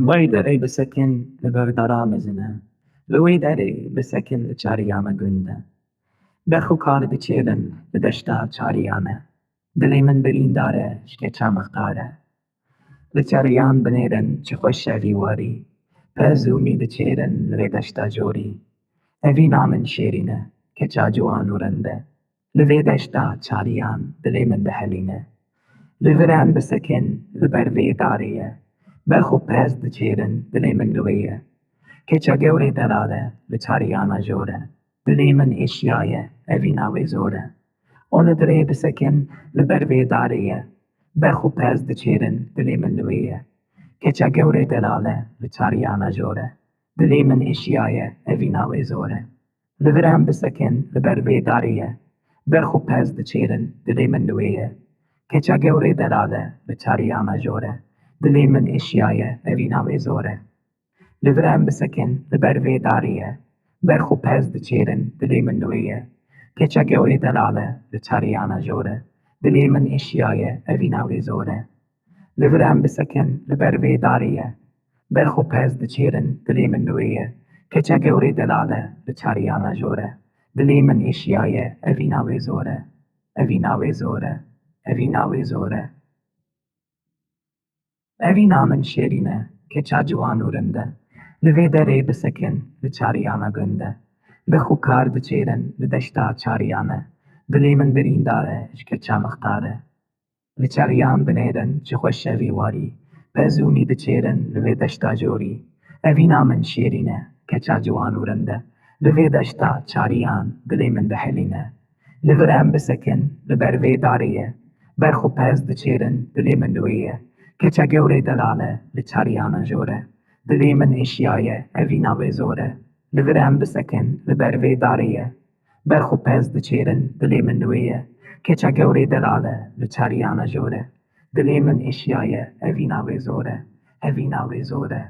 Wê derê bisekin li ber dara mezin e. Li wê derê bisekin li çariyana gund e. Berx û kar diçêrin li deşta çariyan e. Dilê min birîndar e ji keça mixtar e. Li çariyan binêrin çi xweş e vî warî. Pez û mî diçêrin li vê deşta jorî. Evîna min şêrîn e, keça ciwan û rind e. Li vê deşta çariyan dilê min dihelîne. Li vir em bisekin li ber vê darê ye. Berx û pez diçêrin dilê min li wê ye. Keça gewrê delal e li çariyana jor e. Dilê min êşiyaye evîna wê zor e. O li dirê bisekin li ber vê darê ye. Berx û pez diçêrin dilê min li wê ye. Keça gewrê delal e li çariyana jor e. Dilê min êşiyaye evîna wê zor e. Li vir em bisekin li ber vê darê ye. Berx û pez diçêrin dilê min li wê ye. Keça gewrê delal e li çariyana jor e. Dilê min êşiyaye evîna wê zor e. Li vir em bisekin li ber vê darê ye. Berx û pez diçêrin dilê min li wê ye. Keça gewrê delal e li çariyana jor e. Dilê min êşiyaye evîna wê zor e. Li vir em bisekin li ber vê darê ye. Berx û pez diçêrin dilê min li wê ye. Keça gewrê delal e li çariyana jor e. Dilê min êşiyaye evîna wê zor e. Evîna wê zor e. Evîna wê zor e. Evîna min şêrîn e, keça ciwan û rind e. Li vê derê bisekin li çariyana gund e. Berx û kar diçêrin li deşta çariyan e. Dilê min birîndar e ji keça mixtar e. Li çariyan binêrin çi xweş e vî warî. Pez û mî diçêrin li vê deşta jorî. Evîna min şêrîn e, keça ciwan û rind e. Li vê deşta çariyan dilê min dihelîne. Li vir em bisekin li ber vê darê ye. Berx û pez diçêrin dilê min li wê ye. Keça gewrê delal e li çariyana jor e. Dilê min êşiyaye evîna wê zor e. Li vir em bisekin li ber vê darê ye. Berx û pez diçêrin dilê min li wê ye. Keça gewrê delal e li çariyana jor e. Dilê min êşiyaye evîna wê zor e. Evîna wê zor e.